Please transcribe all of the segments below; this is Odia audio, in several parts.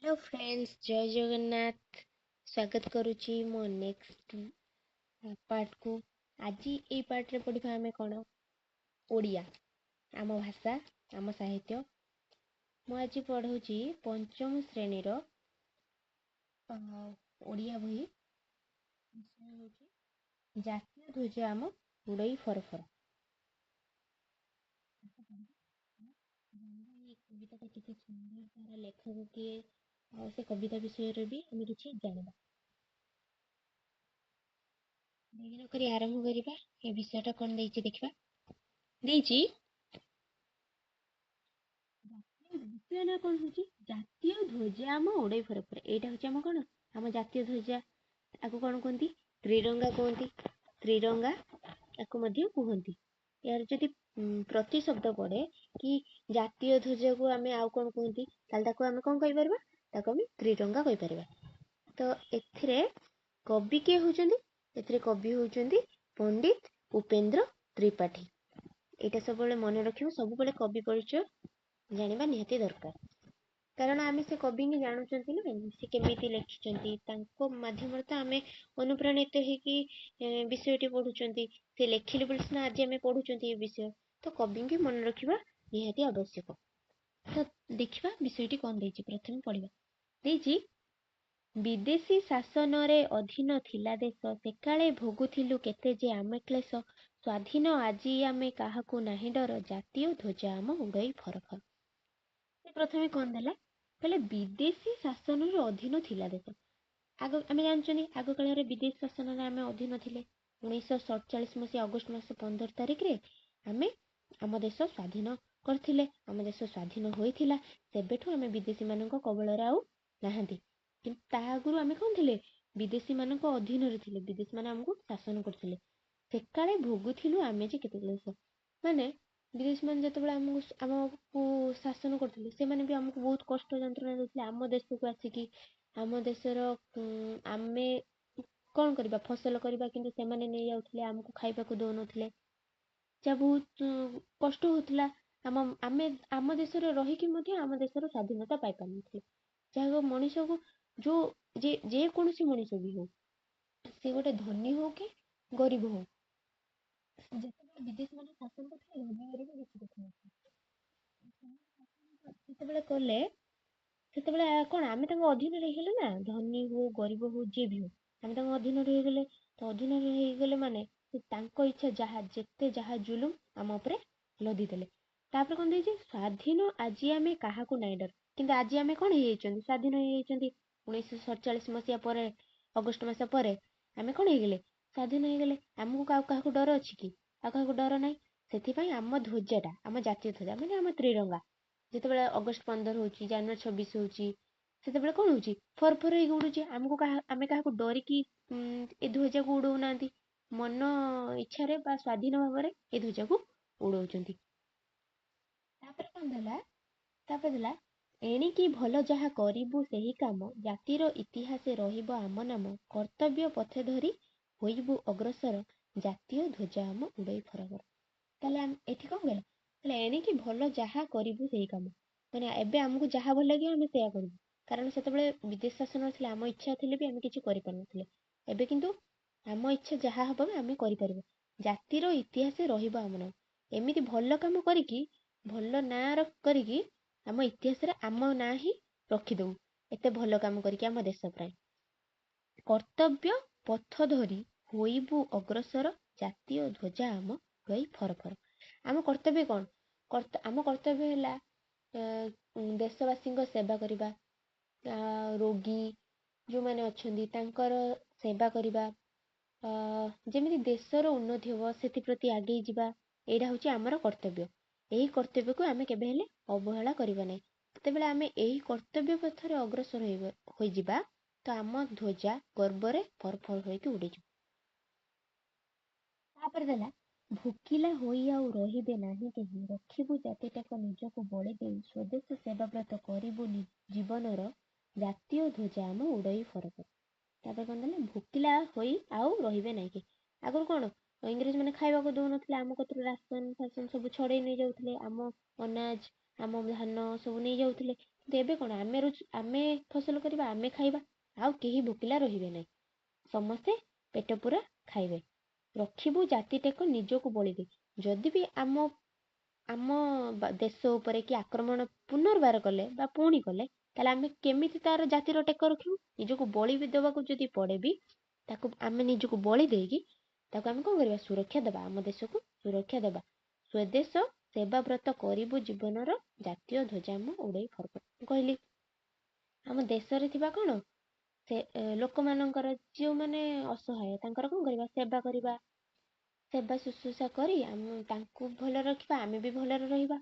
ହ୍ୟାଲୋ ଫ୍ରେଣ୍ଡସ୍, ଜୟ ଜଗନ୍ନାଥ। ସ୍ୱାଗତ କରୁଛି ମୋ ନେକ୍ସଟ ପାର୍ଟକୁ। ଆଜି ଏଇ ପାର୍ଟରେ ପଢ଼ିବା ଆମେ କ'ଣ? ଓଡ଼ିଆ, ଆମ ଭାଷା, ଆମ ସାହିତ୍ୟ। ମୁଁ ଆଜି ପଢ଼ଉଛି ପଞ୍ଚମ ଶ୍ରେଣୀର ଓଡ଼ିଆ ବହି। ବିଷୟ ହେଉଛି ଜାତୀୟ ଧ୍ୱଜ ଆମ ଉଡ଼ଇ ଫର ଫର। ଏଇ କବିତାଟା କେତେ ସୁନ୍ଦର, ତାର ଲେଖକ କିଏ, ଆଉ ସେ କବିତା ବିଷୟରେ ବି ଆମେ କିଛି ଜାଣିବା। ଡେରି ନକରି ଆରମ୍ଭ କରିବା। ଏ ବିଷୟଟା କ'ଣ ଦେଇଛି ଦେଖିବା। ଦେଇଛି ବିଷୟ ନା କ'ଣ ହେଉଛି? ଜାତୀୟ ଧ୍ୱଜ ଆମ ଉଡ଼େଇ ଫର ଫର। ଏଇଟା ହେଉଛି ଆମ କ'ଣ? ଆମ ଜାତୀୟ ଧ୍ୱଜା। ଆକୁ କ'ଣ କୁହନ୍ତି? ତ୍ରିରଙ୍ଗା କୁହନ୍ତି। ତ୍ରିରଙ୍ଗା ଆକୁ ମଧ୍ୟ କୁହନ୍ତି। ଏହାର ଯଦି ପ୍ରତିଶବ୍ଦ ପଡ଼େ କି ଜାତୀୟ ଧ୍ୱଜକୁ ଆମେ ଆଉ କ'ଣ କୁହନ୍ତି, ତାହେଲେ ତାକୁ ଆମେ କ'ଣ କହିପାରିବା? ତାକୁ ଆମେ ତ୍ରିରଙ୍ଗା କହିପାରିବା। ତ ଏଥିରେ କବି କିଏ ହେଉଛନ୍ତି? ଏଥିରେ କବି ହେଉଛନ୍ତି ପଣ୍ଡିତ ଉପେନ୍ଦ୍ର ତ୍ରିପାଠୀ। ଏଇଟା ସବୁବେଳେ ମନେ ରଖିବ। ସବୁବେଳେ କବି ପରିଚୟ ଜାଣିବା ନିହାତି ଦରକାର, କାରଣ ଆମେ ସେ କବିଙ୍କୁ ଜାଣୁଛନ୍ତି ନା, ସେ କେମିତି ଲେଖିଛନ୍ତି। ତାଙ୍କ ମାଧ୍ୟମରେ ତ ଆମେ ଅନୁପ୍ରାଣିତ ହେଇକି ବିଷୟଟି ପଢ଼ୁଛନ୍ତି। ସେ ଲେଖିଲେ ବୋଲି ସିନା ଆଜି ଆମେ ପଢ଼ୁଛନ୍ତି ଏ ବିଷୟ। ତ କବିଙ୍କୁ ମନେ ରଖିବା ନିହାତି ଆବଶ୍ୟକ। ତ ଦେଖିବା ବିଷୟଟି କ'ଣ ଦେଇଛି। ପ୍ରଥମେ ପଢ଼ିବା। ଦେଇଛି, ବିଦେଶୀ ଶାସନରେ ଅଧୀନ ଥିଲା ଦେଶ, ସେକାଳେ ଭୋଗୁଥିଲୁ କେତେ ଯେ ଆମେ କ୍ଲେଶ। ସ୍ୱାଧୀନ ଆଜି ଆମେ କାହାକୁ ନାହିଁ ଡର, ଜାତୀୟ ଧ୍ୱଜ ଆମ ଉଡ଼ଇ ଫର ଫର। ସେ ପ୍ରଥମେ କ'ଣ ଦେଲା? କହିଲେ ବିଦେଶୀ ଶାସନରେ ଅଧୀନ ଥିଲା ଦେଶ। ଆଗ ଆମେ ଜାଣିଛନ୍ତି, ଆଗ କାଳରେ ବିଦେଶୀ ଶାସନରେ ଆମେ ଅଧୀନ ଥିଲେ। 1947 ମସିହା ଅଗଷ୍ଟ ମାସ 15 ତାରିଖରେ ଆମେ ଆମ ଦେଶ ସ୍ୱାଧୀନ କରିଥିଲେ। ଆମ ଦେଶ ସ୍ୱାଧୀନ ହୋଇଥିଲା, ସେବେଠୁ ଆମେ ବିଦେଶୀମାନଙ୍କ କବଳରେ ଆଉ ନାହାନ୍ତି। କିନ୍ତୁ ତା ଆଗରୁ ଆମେ କ'ଣ ଥିଲେ? ବିଦେଶୀମାନଙ୍କ ଅଧୀନରେ ଥିଲେ। ବିଦେଶୀମାନେ ଆମକୁ ଶାସନ କରୁଥିଲେ। ସେକାଳେ ଭୋଗୁଥିଲୁ ଆମେ ଯେ କେତେ କ୍ଲେଶ। ମାନେ ବିଦେଶୀମାନେ ଯେତେବେଳେ ଆମକୁ ଶାସନ କରୁଥିଲେ, ସେମାନେ ବି ଆମକୁ ବହୁତ କଷ୍ଟ ଯନ୍ତ୍ରଣା ଦେଉଥିଲେ। ଆମ ଦେଶକୁ ଆସିକି ଆମ ଦେଶର ଆମେ କ'ଣ କରିବା, ଫସଲ କରିବା, କିନ୍ତୁ ସେମାନେ ନେଇଯାଉଥିଲେ, ଆମକୁ ଖାଇବାକୁ ଦେଉନଥିଲେ, ଯାହା ବହୁତ କଷ୍ଟ ହେଉଥିଲା। ଆମେ ଆମ ଦେଶରେ ରହିକି ମଧ୍ୟ ଆମ ଦେଶର ସ୍ୱାଧୀନତା ପାଇପାରୁନଥିଲେ। ଯାହା ମଣିଷକୁ ଯେଉଁ ଯେକୌଣସି ମଣିଷ ବି ହଉ, ସେ ଗୋଟେ ଧନୀ ହଉ କି ଗରିବ ହଉ, ଯେତେବେଳେ ବିଦେଶୀମାନେ ଶାସନ କରୁଥିଲେ, ଧନୀ ଗରିବ କିଛି ଦେଖୁନଥିଲେ। ଯେତେବେଳେ କଲେ, ସେତେବେଳେ କ'ଣ ଆମେ ତାଙ୍କ ଅଧୀନରେ ହେଇଗଲେ ନା? ଧନୀ ହଉ, ଗରିବ ହଉ, ଯିଏ ବି ହଉ, ଆମେ ତାଙ୍କ ଅଧୀନରେ ହେଇଗଲେ। ତ ଅଧୀନରେ ହେଇଗଲେ ମାନେ ସେ ତାଙ୍କ ଇଚ୍ଛା ଯାହା ଯେତେ ଯାହା ଜୁଲୁମ ଆମ ଉପରେ ଲଦିଦେଲେ। ତାପରେ କ'ଣ ଦେଇଛି? ସ୍ୱାଧୀନ ଆଜି ଆମେ କାହାକୁ ନାଇଁ ଡର। କିନ୍ତୁ ଆଜି ଆମେ କ'ଣ ହେଇଯାଇଛନ୍ତି? ସ୍ୱାଧୀନ ହେଇଯାଇଛନ୍ତି। 1947 ମସିହା ପରେ, ଅଗଷ୍ଟ ମାସ ପରେ ଆମେ କ'ଣ ହେଇଗଲେ? ସ୍ୱାଧୀନ ହେଇଗଲେ। ଆମକୁ ଆଉ କାହାକୁ ଡର ଅଛି କି? ଆଉ କାହାକୁ ଡର ନାହିଁ। ସେଥିପାଇଁ ଆମ ଧ୍ୱଜାଟା, ଆମ ଜାତୀୟ ଧ୍ୱଜା ମାନେ ଆମ ତ୍ରିରଙ୍ଗା, ଯେତେବେଳେ ଅଗଷ୍ଟ 15 ହେଉଛି, ଜାନୁଆରୀ 26 ହେଉଛି, ସେତେବେଳେ କ'ଣ ହେଉଛି? ଫର ଫର ହେଇକି ଉଡ଼ୁଛି। ଆମକୁ କାହା ଆମେ କାହାକୁ ଡରିକି ଏ ଧ୍ୱଜାକୁ ଉଡ଼ଉନାହାନ୍ତି। ମନ ଇଚ୍ଛାରେ ବା ସ୍ୱାଧୀନ ଭାବରେ ଏ ଧ୍ୱଜାକୁ ଉଡ଼ଉଛନ୍ତି। ତାପରେ କ'ଣ ଦେଲା? ତାପରେ ଦେଲା, ଏଣିକି ଭଲ ଯାହା କରିବୁ ସେହି କାମ, ଜାତିର ଇତିହାସେ ରହିବ ଆମ ନାମ। କର୍ତ୍ତବ୍ୟ ପଥେ ଧରି ହୋଇବୁ ଅଗ୍ରସର, ଜାତୀୟ ଧ୍ୱଜ ଆମ ଉଡ଼ଇ ଫରଫର। ତାହେଲେ ଏଠି କ'ଣ କହିଲା? ତାହେଲେ ଏଣିକି ଭଲ ଯାହା କରିବୁ ସେହି କାମ, ମାନେ ଏବେ ଆମକୁ ଯାହା ଭଲ ଲାଗିବ ଆମେ ସେଇଆ କରିବୁ। କାରଣ ସେତେବେଳେ ବିଦେଶ ଶାସନ ଥିଲା, ଆମ ଇଚ୍ଛା ଥିଲେ ବି ଆମେ କିଛି କରିପାରୁନଥିଲେ। ଏବେ କିନ୍ତୁ ଆମ ଇଚ୍ଛା ଯାହା ହବ ବି ଆମେ କରିପାରିବୁ। ଜାତିର ଇତିହାସ ରହିବ ଆମ ନାମ। ଏମିତି ଭଲ କାମ କରିକି, ଭଲ ନାଁ କରିକି ଆମ ଇତିହାସରେ ଆମ ନାଁ ହିଁ ରଖିଦବୁ, ଏତେ ଭଲ କାମ କରିକି ଆମ ଦେଶ ପାଇଁ। କର୍ତ୍ତବ୍ୟ ପଥ ଧରି ହୋଇବୁ ଅଗ୍ରସର, ଜାତୀୟ ଧ୍ୱଜା ଆମ ଉଡ଼ଇ ଫର ଫର। ଆମ କର୍ତ୍ତବ୍ୟ କ'ଣ? ଆମ କର୍ତ୍ତବ୍ୟ ହେଲା ଦେଶବାସୀଙ୍କ ସେବା କରିବା, ରୋଗୀ ଯେଉଁମାନେ ଅଛନ୍ତି ତାଙ୍କର ସେବା କରିବା, ଯେମିତି ଦେଶର ଉନ୍ନତି ହେବ ସେଥିପ୍ରତି ଆଗେଇ ଯିବା। ଏଇଟା ହେଉଛି ଆମର କର୍ତ୍ତବ୍ୟ। ଏହି କର୍ତ୍ତବ୍ୟକୁ ଆମେ କେବେ ହେଲେ ଅବହେଳା କରିବା ନାହିଁ। ଯେତେବେଳେ ଆମେ ଏହି କର୍ତ୍ତବ୍ୟ ପଥରେ ଅଗ୍ରସର ହୋଇଯିବା, ତ ଆମ ଧ୍ୱଜା ଗର୍ବରେ ଫର ଫର ହୋଇକି ଉଡ଼ିଯିବ। ତାପରେ ଦେଲା, ଭୋକିଲା ହୋଇ ଆଉ ରହିବେ ନାହିଁ କେହି, ରଖିବୁ ଜାତିଟାକ ନିଜକୁ ବଳି ଦେଇ, ସ୍ୱଦେଶ ସେବା ବ୍ରତ କରିବୁ ଜୀବନର, ଜାତୀୟ ଧ୍ୱଜା ଆମ ଉଡ଼ଇ ଫର ଫର। ତାପରେ କ'ଣ ଦେଲେ? ଭୋକିଲା ହୋଇ ଆଉ ରହିବେ ନାହିଁ କେହି। ଆଗରୁ କ'ଣ ଇଂରେଜ ମାନେ ଖାଇବାକୁ ଦଉନଥିଲେ, ଆମ କତିରୁ ରାସନ ଫାସନ ସବୁ ଛଡ଼େଇ ନେଇଯାଉଥିଲେ, ଆମ ଅନାଜ, ଆମ ଧାନ ସବୁ ନେଇଯାଉଥିଲେ। କିନ୍ତୁ ଏବେ କ'ଣ, ଆମେ ଫସଲ କରିବା, ଆମେ ଖାଇବା, ଆଉ କେହି ଭୋକିଲା ରହିବେ ନାହିଁ, ସମସ୍ତେ ପେଟ ପୂରା ଖାଇବେ। ରଖିବୁ ଜାତି ଟେକ ନିଜକୁ ବଳି ଦେଇ। ଯଦି ବି ଆମ ଦେଶ ଉପରେ କି ଆକ୍ରମଣ ପୁନର୍ବାର କଲେ ବା ପୁଣି କଲେ, ତାହେଲେ ଆମେ କେମିତି ତାର ଜାତିର ଟେକ ରଖିବୁ? ନିଜକୁ ବଳି ବି ଦେବାକୁ ଯଦି ପଡ଼େ ବି, ତାକୁ ଆମେ ନିଜକୁ ବଳି ଦେଇକି ତାକୁ ଆମେ କ'ଣ କରିବା? ସୁରକ୍ଷା ଦେବା, ଆମ ଦେଶକୁ ସୁରକ୍ଷା ଦେବା। ସ୍ୱଦେଶ ସେବା ବ୍ରତ କରିବୁ ଜୀବନର, ଜାତୀୟ ଧ୍ୱଜା ଆମ ଉଡ଼େଇ ଫରଫର। ମୁଁ କହିଲି, ଆମ ଦେଶରେ ଥିବା କ'ଣ ସେ ଲୋକମାନଙ୍କର, ଯେଉଁମାନେ ଅସହାୟ, ତାଙ୍କର କ'ଣ କରିବା? ସେବା କରିବା। ସେବା ଶୁଶ୍ରୂଷା କରି ଆମେ ତାଙ୍କୁ ଭଲରେ ରଖିବା, ଆମେ ବି ଭଲରେ ରହିବା,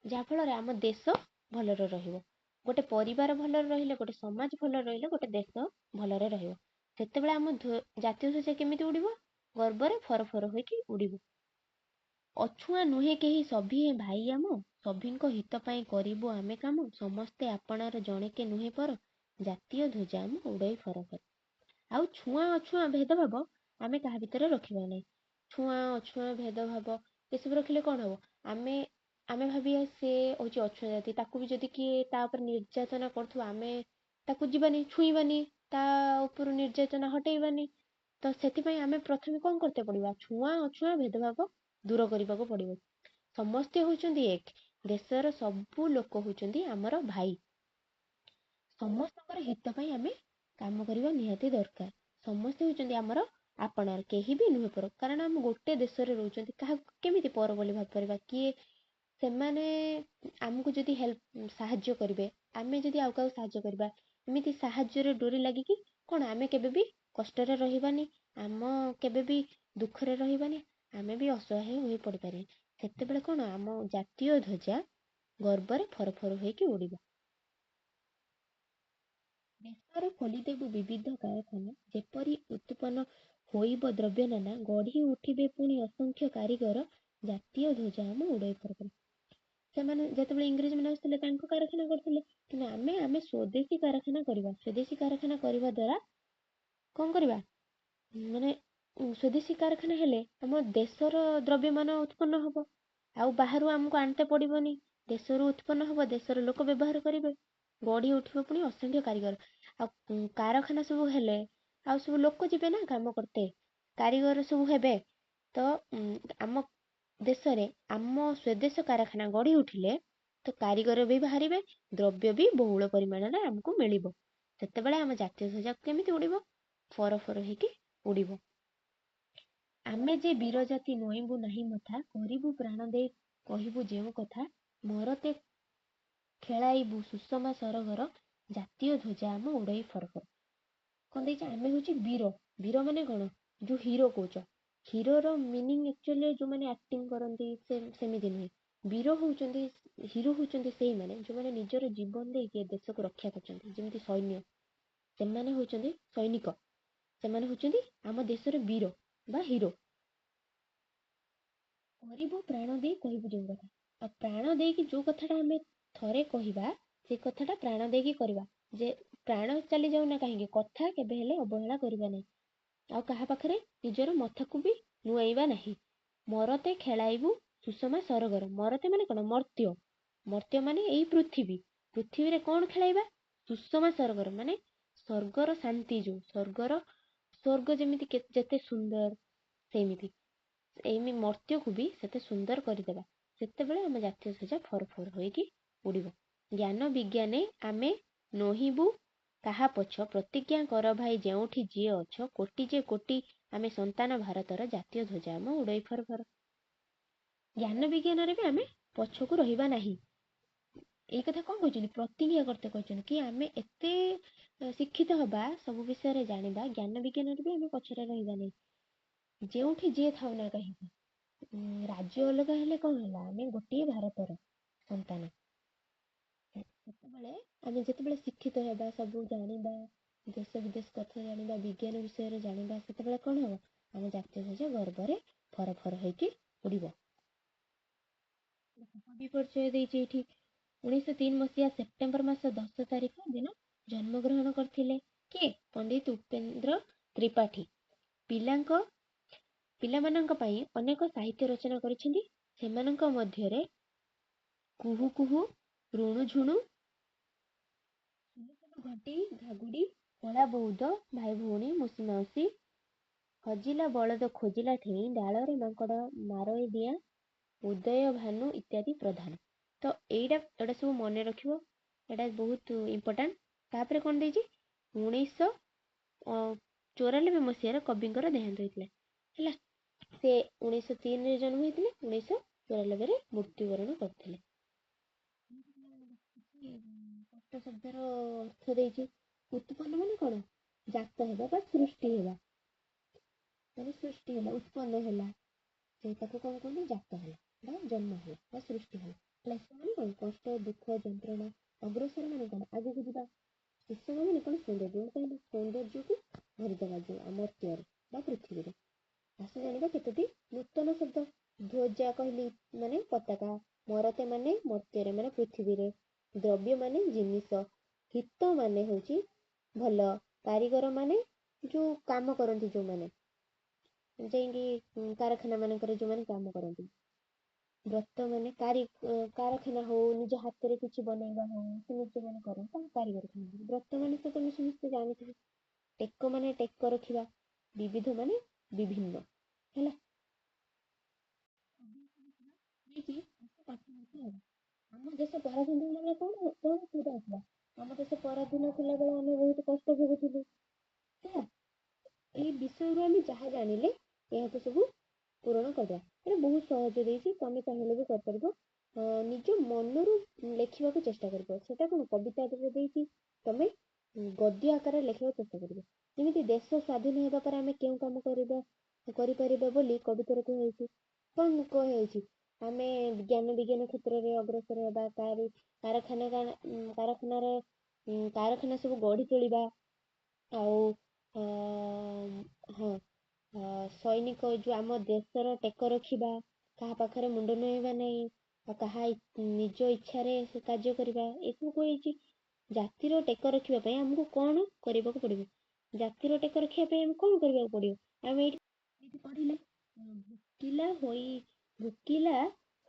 ଯାହାଫଳରେ ଆମ ଦେଶ ଭଲରେ ରହିବ। ଗୋଟେ ପରିବାର ଭଲରେ ରହିଲେ, ଗୋଟେ ସମାଜ ଭଲରେ ରହିଲେ, ଗୋଟେ ଦେଶ ଭଲରେ ରହିବ। ସେତେବେଳେ ଆମ ଜାତୀୟ ଧ୍ୱଜା କେମିତି ଉଡ଼ିବ? ଗର୍ବରେ ଫର ଫର ହୋଇକି ଉଡ଼ିବ। ଅଛୁଆଁ ନୁହେଁ କେହି ସଭିଏଁ ଭାଇ ଆମ, ସଭିଙ୍କ ହିତ ପାଇଁ କରିବୁ ଆମେ କାମ, ସମସ୍ତେ ଆପଣାର ଜଣେକେ ନୁହେଁ ପର, ଜାତୀୟ ଧ୍ୱଜା ଆମ ଉଡ଼ଇ ଫର ଫର। ଆଉ ଛୁଆଁ ଅଛୁଆଁ ଭେଦଭାବ ଆମେ କାହା ଭିତରେ ରଖିବା ନାହିଁ। ଛୁଆଁ ଅଛୁଆଁ ଭେଦଭାବ ଏସବୁ ରଖିଲେ କ'ଣ ହବ? ଆମେ ଭାବିବା ସେ ହେଉଛି ଅଛୁଆଁ ଜାତି, ତାକୁ ବି ଯଦି କିଏ ତା ଉପରେ ନିର୍ଯାତନା କରୁଥିବ, ଆମେ ତାକୁ ଯିବାନି, ଛୁଇଁବାନି, ତା ଉପରୁ ନିର୍ଯାତନା ହଟେଇବାନି। ତ ସେଥିପାଇଁ ଆମେ ପ୍ରଥମେ କ'ଣ କରତେ ପଡ଼ିବ? ଛୁଆଁ ଅଛୁଆଁ ଭେଦଭାବ ଦୂର କରିବାକୁ ପଡ଼ିବ। ସମସ୍ତେ ହେଉଛନ୍ତି ଏକ, ଦେଶର ସବୁ ଲୋକ ହେଉଛନ୍ତି ଆମର ଭାଇ। ସମସ୍ତଙ୍କର ହିତ ପାଇଁ ଆମେ କାମ କରିବା ନିହାତି ଦରକାର। ସମସ୍ତେ ହେଉଛନ୍ତି ଆମର ଆପଣାର, କେହି ବି ନୁହେଁ ପର। କାରଣ ଆମେ ଗୋଟେ ଦେଶରେ ରହୁଛନ୍ତି, କାହାକୁ କେମିତି ପର ବୋଲି ଭାବିପାରିବା? କିଏ ସେମାନେ ଆମକୁ ଯଦି ହେଲ୍ପ ସାହାଯ୍ୟ କରିବେ, ଆମେ ଯଦି ଆଉ କାହାକୁ ସାହାଯ୍ୟ କରିବା, ଏମିତି ସାହାଯ୍ୟରେ ଡୋରି ଲାଗିକି କ'ଣ ଆମେ କେବେ ବି କଷ୍ଟରେ ରହିବାନି, ଆମ କେବେ ବି ଦୁଃଖରେ ରହିବାନି, ଆମେ ବି ଅସହାୟ ହୋଇ ପଡ଼ିପାରିବାନି। ସେତେବେଳେ କ'ଣ ଆମ ଜାତୀୟ ଧ୍ୱଜା ଗର୍ବରେ ଫର ଫର ହୋଇକି ଉଡ଼ିବ। ଦେଶରେ ଖୋଲିଦେବୁ ବିବିଧ କାରଖାନା, ଯେପରି ଉତ୍ପନ୍ନ ହୋଇବ ଦ୍ରବ୍ୟ ନାନା, ଗଢ଼ି ଉଠିବେ ପୁଣି ଅସଂଖ୍ୟ କାରିଗର, ଜାତୀୟ ଧ୍ୱଜା ଆମ ଉଡ଼ଇ ଫରଫର। ସେମାନେ ଯେତେବେଳେ ଇଂରେଜମାନେ ଆସୁଥିଲେ, ତାଙ୍କ କାରଖାନା କରୁଥିଲେ, କିନ୍ତୁ ଆମେ ସ୍ୱଦେଶୀ କାରଖାନା କରିବା। ସ୍ୱଦେଶୀ କାରଖାନା କରିବା ଦ୍ୱାରା କ'ଣ କରିବା? ମାନେ ସ୍ୱଦେଶୀ କାରଖାନା ହେଲେ ଆମ ଦେଶର ଦ୍ରବ୍ୟମାନ ଉତ୍ପନ୍ନ ହେବ, ଆଉ ବାହାରୁ ଆମକୁ ଆଣିତେ ପଡ଼ିବନି। ଦେଶରୁ ଉତ୍ପନ୍ନ ହେବ, ଦେଶର ଲୋକ ବ୍ୟବହାର କରିବେ। ଗଢ଼ି ଉଠିବ ପୁଣି ଅସଂଖ୍ୟ କାରିଗର। ଆଉ କାରଖାନା ସବୁ ହେଲେ ଆଉ ସବୁ ଲୋକ ଯିବେ ନା କାମ କରତେ, କାରିଗର ସବୁ ହେବେ। ତ ଆମ ଦେଶରେ ଆମ ସ୍ୱଦେଶ କାରଖାନା ଗଢ଼ି ଉଠିଲେ ତ କାରିଗର ବି ବାହାରିବେ, ଦ୍ରବ୍ୟ ବି ବହୁଳ ପରିମାଣରେ ଆମକୁ ମିଳିବ। ସେତେବେଳେ ଆମ ଜାତୀୟ ଧ୍ୱଜା କେମିତି ଉଡ଼ିବ? ଫର ଫର ହେଇକି ଉଡ଼ିବ। ଆମେ ଯେ ବୀର ଜାତି, ନଇଁବୁ ନାହିଁ ମଥା, କରିବୁ ପ୍ରାଣ ଦେଇ କହିବୁ ଯେଉଁ କଥା, ମରତେ ଖେଳାଇବୁ ସୁଷମା ସରଗର, ଜାତୀୟ ଧ୍ୱଜା ଆମ ଉଡ଼ଇ ଫରଫର। କ'ଣ ଦେଇଛି? ଆମେ ହେଉଛି ବୀର। ବୀର ମାନେ କ'ଣ? ଯେଉଁ ହିରୋ କହୁଛ, ହିରୋର ମିନିଂ ଆକ୍ଚୁଆଲି ଯେଉଁମାନେ ଆକ୍ଟିଂ କରନ୍ତି ସେ ସେମିତି ନୁହେଁ। ବୀର ହେଉଛନ୍ତି, ହିରୋ ହେଉଛନ୍ତି ସେଇମାନେ ଯେଉଁମାନେ ନିଜର ଜୀବନ ଦେଇକି ଏ ଦେଶକୁ ରକ୍ଷା କରିଛନ୍ତି। ଯେମିତି ସୈନ୍ୟ, ସେମାନେ ହେଉଛନ୍ତି ସୈନିକ, ସେମାନେ ହେଉଛନ୍ତି ଆମ ଦେଶର ବୀର ବା ହିରୋ। କରିବୁ ପ୍ରାଣ ଦେଇ କହିବୁ ଯେଉଁ କଥା। ଆଉ ପ୍ରାଣ ଦେଇକି ଯେଉଁ କଥାଟା ଆମେ ଥରେ କହିବା, ସେ କଥାଟା ପ୍ରାଣ ଦେଇକି କରିବା, ଯେ ପ୍ରାଣ ଚାଲି ଯାଉ ନା କାହିଁକି, କଥା କେବେ ହେଲେ ଅବହେଳା କରିବା ନାହିଁ, ଆଉ କାହା ପାଖରେ ନିଜର ମଥାକୁ ବି ନୁଆଁଇବା ନାହିଁ। ମରତେ ଖେଳାଇବୁ ସୁଷମା ସରଗର। ମରତେ ମାନେ କ'ଣ? ମର୍ତ୍ତ୍ୟ। ମର୍ତ୍ତ୍ୟ ମାନେ ଏଇ ପୃଥିବୀ। ପୃଥିବୀରେ କ'ଣ ଖେଳାଇବା? ସୁଷମା ସରଗର ମାନେ ସ୍ୱର୍ଗର ଶାନ୍ତି, ଯେଉଁ ସ୍ୱର୍ଗର, ସ୍ୱର୍ଗ ଯେମିତି ଯେତେ ସୁନ୍ଦର, ସେମିତି ଏଇମିତି ମର୍ତ୍ତ୍ୟକୁ ବି ସେତେ ସୁନ୍ଦର କରିଦେବା। ସେତେବେଳେ ଆମ ଜାତୀୟ ଧ୍ୱଜା ଫର ଫର ହୋଇକି ଉଡ଼ିବ। ଜ୍ଞାନ ବିଜ୍ଞାନେ ଆମେ ନୋହିବୁ କାହା ପଛ, ପ୍ରତିଜ୍ଞା କର ଭାଇ ଯେଉଁଠି ଯିଏ ଅଛ, କୋଟି ଯେ କୋଟି ଆମେ ସନ୍ତାନ ଭାରତର, ଜାତୀୟ ଧ୍ୱଜା ଆମ ଉଡ଼ଇ ଫର ଫର। ଜ୍ଞାନ ବିଜ୍ଞାନରେ ବି ଆମେ ପଛକୁ ରହିବା ନାହିଁ। ଏଇ କଥା କ'ଣ କହିଛନ୍ତି? ପ୍ରତିଜ୍ଞା କରତେ କହିଛନ୍ତି କି ଆମେ ଏତେ ଶିକ୍ଷିତ ହବା, ସବୁ ବିଷୟରେ ଜାଣିବା, ଜ୍ଞାନ ବିଜ୍ଞାନରେ ବି ଆମେ ପଛରେ ରହିବା ନାହିଁ। ଯେଉଁଠି ଯିଏ ଥାଉ ନା କାହିଁକି, ରାଜ୍ୟ ଅଲଗା ହେଲେ କ'ଣ ହେଲା, ଆମେ ଗୋଟିଏ ଭାରତର ସନ୍ତାନ। ସେତେବେଳେ ଆମେ ଯେତେବେଳେ ଶିକ୍ଷିତ ହେବା, ସବୁ ଜାଣିବା, ଦେଶ ବିଦେଶ କଥା ଜାଣିବା, ବିଜ୍ଞାନ ବିଷୟରେ ଜାଣିବା, ସେତେବେଳେ କ'ଣ ହେବ? ଆମ ଜାତୀୟ ଧ୍ୱଜା ଗର୍ବରେ ଫର ଫର ହେଇକି ଉଡ଼ିବ। କବି ପରିଚୟ ଦେଇଛି ଏଇଠି। 1903 ମସିହା ସେପ୍ଟେମ୍ବର ମାସ 10 ତାରିଖ ଦିନ ଜନ୍ମଗ୍ରହଣ କରିଥିଲେ କିଏ? ପଣ୍ଡିତ ଉପେନ୍ଦ୍ର ତ୍ରିପାଠୀ। ପିଲାମାନଙ୍କ ପାଇଁ ଅନେକ ସାହିତ୍ୟ ରଚନା କରିଛନ୍ତି। ସେମାନଙ୍କ ମଧ୍ୟରେ କୁହୁ କୁହୁ, ରୁଣୁଝୁଣୁ, ଘଟେଇ, ଘାଗୁଡ଼ି, କଳା ବଉଦ, ଭାଇ ଭଉଣୀ, ମୁସି ମାଉସୀ, ହଜିଲା ବଳଦ ଖୋଜିଲା ଠେଇଁ, ଡାଳରେ ମାଙ୍କଡ଼ ମାରଏ ଡିଆଁ, ଉଦୟ ଭାନୁ ଇତ୍ୟାଦି ପ୍ରଧାନ। ତ ଏଇଟା ସବୁ ମନେ ରଖିବ, ଏଇଟା ବହୁତ ଇମ୍ପୋର୍ଟାଣ୍ଟ। ତାପରେ କ'ଣ ଦେଇଛି? 1994 ମସିହାରେ କବିଙ୍କର ଦେହାନ୍ତ ହୋଇଥିଲା। ହେଲା, ସେ 1903ରେ ଜନ୍ମ ହେଇଥିଲେ, 1994ରେ ମୃତ୍ୟୁବରଣ କରିଥିଲେ। କଷ୍ଟ ଶବ୍ଦର ଅର୍ଥ ଦେଇଛି। ଉତ୍ପନ୍ନ ମାନେ କ'ଣ? ଜାତ ହେବା ବା ସୃଷ୍ଟି ହେବା, ମାନେ ସୃଷ୍ଟି ହେଲା, ଉତ୍ପନ୍ନ ହେଲା, ସେ ତାକୁ କ'ଣ କୁହନ୍ତି? ଜାତ ହେଲା ବା ଜନ୍ମ ହେଲା ବା ସୃଷ୍ଟି ହେଲା। କ୍ଲେଶ ମାନେ କ'ଣ? କଷ୍ଟ, ଦୁଃଖ, ଯନ୍ତ୍ରଣା। ଅଗ୍ରସର ମାନେ କ'ଣ? ଆଗକୁ ଯିବା। ସୁଷମ ମାନେ କ'ଣ? ସୌନ୍ଦର୍ଯ୍ୟ। ମୁଁ କହିଲି ସୌନ୍ଦର୍ଯ୍ୟକୁ ଭରିଦେବା ଯେଉଁ ମର୍ତ୍ତ୍ୟରେ ବା ପୃଥିବୀରେ। ଆସ ଜାଣିବା କେତୋଟି ନୂତନ ଶବ୍ଦ। ଧ୍ୱଜା କହିଲି ମାନେ ପତାକା, ମରତେ ମାନେ ମର୍ତ୍ତ୍ୟରେ ମାନେ ପୃଥିବୀରେ, ଦ୍ରବ୍ୟ ମାନେ ଜିନିଷ, ହିତ ମାନେ ହେଉଛି ଭଲ, କାରିଗର ମାନେ ଯେଉଁ କାମ କରନ୍ତି, ଯେଉଁମାନେ ଯାଇକି କାରଖାନା ମାନଙ୍କରେ ଯେଉଁମାନେ କାମ କରନ୍ତି, ବ୍ରତ ମାନେ କାରଖାନା ହଉ, ନିଜ ହାତରେ କିଛି ବନେଇବା ହଉ, ସେମିତି ଯେଉଁମାନେ କରନ୍ତି ତାଙ୍କୁ କାରିଗର କୁହନ୍ତି। ବ୍ରତ ମାନେ ତ ତମେ ସମସ୍ତେ ଜାଣିଥିବ। ଟେକ ମାନେ ଟେକ ରଖିବା, ବିବିଧ ମାନେ ବିଭିନ୍ନ। ହେଲା, ଆମ ଦେଶ ପରାଧୀନ ବେଳେ କ'ଣ କ'ଣ ଅସୁବିଧା ହଉଥିଲା? ଆମ ଦେଶ ପରାଧୀନ ଥିଲାବେଳେ ଆମେ ବହୁତ କଷ୍ଟ ଭୋଗୁଥିଲୁ। ହେଲା, ଏଇ ବିଷୟରୁ ଆମେ ଯାହା ଜାଣିଲେ ଏହାକୁ ସବୁ ପୂରଣ କରିଦେବା। ଏଇଟା ବହୁତ ସହଜ ଦେଇଛି, ତମେ ଚାହିଁଲେ ବି କରିପାରିବ। ନିଜ ମନରୁ ଲେଖିବାକୁ ଚେଷ୍ଟା କରିବ। ସେଟା କ'ଣ କବିତାରେ ଦେଇଛି, ତମେ ଗଦ୍ୟ ଆକାରରେ ଲେଖିବାକୁ ଚେଷ୍ଟା କରିବ। ଯେମିତି ଦେଶ ସ୍ୱାଧୀନ ହେବା ପରେ ଆମେ କେଉଁ କାମ କରିବା କରିପାରିବା ବୋଲି କବିତାରେ କୁହାଯାଇଛି? କ'ଣ କୁହାଯାଇଛି? ଆମେ ଜ୍ଞାନ ବିଜ୍ଞାନ କ୍ଷେତ୍ରରେ ଅଗ୍ରସର ହେବା, କାରଖାନା କାରଖାନାରେ କାରଖାନା ସବୁ ଗଢ଼ି ତୋଳିବା, ଆଉ ହଁ ସୈନିକ ଯେଉଁ ଆମ ଦେଶର ଟେକ ରଖିବା, କାହା ପାଖରେ ମୁଣ୍ଡ ନୁଆଁଇବା ନାହିଁ, ଆଉ କାହା ନିଜ ଇଚ୍ଛାରେ ସେ କାର୍ଯ୍ୟ କରିବା, ଏସବୁ କୁହାଯାଇଛି। ଜାତିର ଟେକ ରଖିବା ପାଇଁ ଆମକୁ କ'ଣ କରିବାକୁ ପଡ଼ିବ? ଜାତିର ଟେକ ରଖିବା ପାଇଁ ଆମେ କ'ଣ କରିବାକୁ ପଡ଼ିବ? ଆମେ ଏଇଠି ପଢ଼ିଲେ, ଭୋକିଲା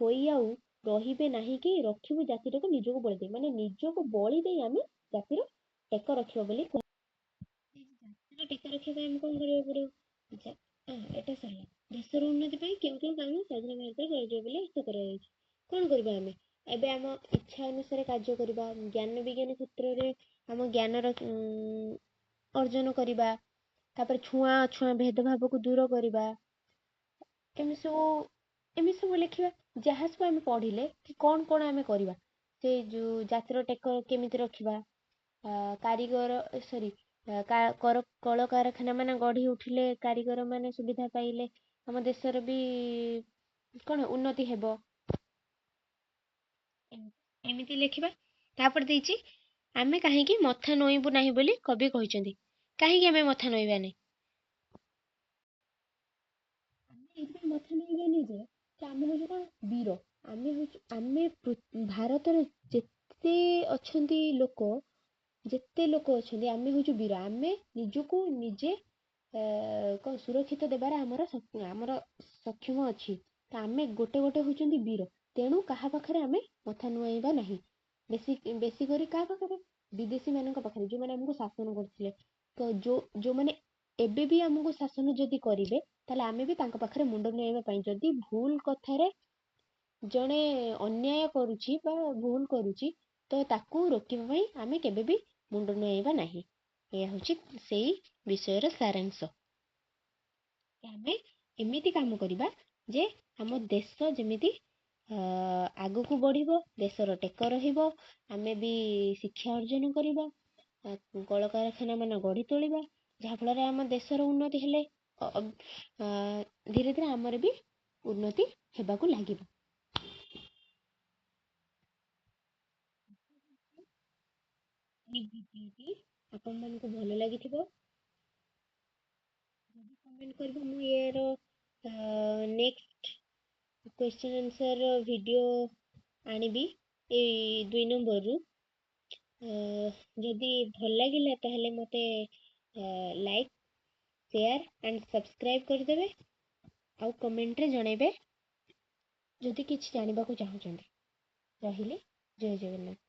ହୋଇ ଆଉ ରହିବେ ନାହିଁ କି ରଖିବୁ ଜାତିଟାକୁ ନିଜକୁ ବଳି ଦେଇ, ମାନେ ନିଜକୁ ବଳି ଦେଇ ଆମେ ଜାତିର ଟେକ ରଖିବା ବୋଲି। ଜାତିର ଟେକ ରଖିବା ପାଇଁ ଆମେ କ'ଣ କରିବାକୁ ପଡ଼ିବ? ଏଟା ସରିଲା। ଦେଶର ଉନ୍ନତି ପାଇଁ କେଉଁ କେଉଁ କାମ ସ୍ୱାଧୀନ ଭାରତରେ କରାଯିବ ବୋଲି ଆଶା କରାଯାଉଛି? କ'ଣ କରିବା ଆମେ ଏବେ? ଆମ ଇଚ୍ଛା ଅନୁସାରେ କାର୍ଯ୍ୟ କରିବା, ଜ୍ଞାନ ବିଜ୍ଞାନ କ୍ଷେତ୍ରରେ ଆମ ଜ୍ଞାନର ଅର୍ଜନ କରିବା, ତାପରେ ଛୁଆଁ ଅଛୁଆଁ ଭେଦଭାବକୁ ଦୂର କରିବା, ଏମିତି ସବୁ ଲେଖିବା। ଯାହା ସବୁ ଆମେ ପଢ଼ିଲେ କି କ'ଣ କ'ଣ ଆମେ କରିବା, ସେ ଯେଉଁ ଜାତିର ଟେକ କେମିତି ରଖିବା, କାରିଗର ସରି କଳକାରଖାନା ମାନେ ଗଢ଼ି ଉଠିଲେ, କାରିଗର ମାନେ ସୁବିଧା ପାଇଲେ ଆମ ଦେଶର ବି କ'ଣ ଉନ୍ନତି ହେବ, ଏମିତି ଲେଖିବା। ତାପରେ ଦେଇଛି, ଆମେ କାହିଁକି ମଥା ନୋଇବୁ ନାହିଁ ବୋଲି କବି କହିଛନ୍ତି? କାହିଁକି ଆମେ ମଥା ନୋଇବାନି? ଆମେ ଏଇଥିପାଇଁ ମଥା ନୋଇବାନି ଯେ ଆମେ ହେଉଛୁ କ'ଣ? ବୀର। ଆମେ ହେଉଛୁ, ଆମେ ଭାରତରେ ଯେତେ ଅଛନ୍ତି ଲୋକ, ଯେତେ ଲୋକ ଅଛନ୍ତି, ଆମେ ହେଉଛୁ ବୀର। ଆମେ ନିଜକୁ ନିଜେ କ'ଣ ସୁରକ୍ଷିତ ଦେବାର ଆମର ସକ୍ଷମ ଅଛି। ତ ଆମେ ଗୋଟେ ଗୋଟେ ହେଉଛନ୍ତି ବୀର। ତେଣୁ କାହା ପାଖରେ ଆମେ ମଥା ନୁଆଁଇବା ନାହିଁ। ବେଶୀ ବେଶୀ କରି କାହା ପାଖରେ? ବିଦେଶୀମାନଙ୍କ ପାଖରେ, ଯେଉଁମାନେ ଆମକୁ ଶାସନ କରୁଥିଲେ। ତ ଯେଉଁମାନେ ଏବେ ବି ଆମକୁ ଶାସନ ଯଦି କରିବେ, ତାହେଲେ ଆମେ ବି ତାଙ୍କ ପାଖରେ ମୁଣ୍ଡ ନୁଆଁଇବା ପାଇଁ, ଯଦି ଭୁଲ କଥାରେ ଜଣେ ଅନ୍ୟାୟ କରୁଛି ବା ଭୁଲ କରୁଛି, ତ ତାକୁ ରୋକିବା ପାଇଁ ଆମେ କେବେ ବି ମୁଣ୍ଡ ନୁଆଁଇବା ନାହିଁ। ଏହା ହେଉଛି ସେଇ ବିଷୟର ସାରାଂଶ। ଆମେ ଏମିତି କାମ କରିବା ଯେ ଆମ ଦେଶ ଯେମିତି ଆଗକୁ ବଢ଼ିବ, ଦେଶର ଟେକ ରହିବ, ଆମେ ବି ଶିକ୍ଷା ଅର୍ଜନ କରିବା, କଳକାରଖାନା ମାନ ଗଢ଼ି ତୋଳିବା, ଯାହାଫଳରେ ଆମ ଦେଶର ଉନ୍ନତି ହେଲେ ଧୀରେ ଧୀରେ ଆମର ବି ଉନ୍ନତି ହେବାକୁ ଲାଗିବ। ଏଇ ଭିଡ଼ିଓଟି ଆପଣମାନଙ୍କୁ ଭଲ ଲାଗିଥିବ ଯଦି କମେଣ୍ଟ କରିବ, ମୁଁ ୟାର ନେକ୍ସଟ କ୍ୱେଶ୍ଚନ୍ ଆନ୍ସର୍ ଭିଡ଼ିଓ ଆଣିବି ଏଇ 2 ନମ୍ବରରୁ। ଯଦି ଭଲ ଲାଗିଲା, ତାହେଲେ ମୋତେ ଲାଇକ୍, ସେୟାର ଆଣ୍ଡ ସବସ୍କ୍ରାଇବ୍ କରିଦେବେ ଆଉ କମେଣ୍ଟରେ ଜଣାଇବେ ଯଦି କିଛି ଜାଣିବାକୁ ଚାହୁଁଛନ୍ତି। ରହିଲି, ଜୟ ଜଗନ୍ନାଥ।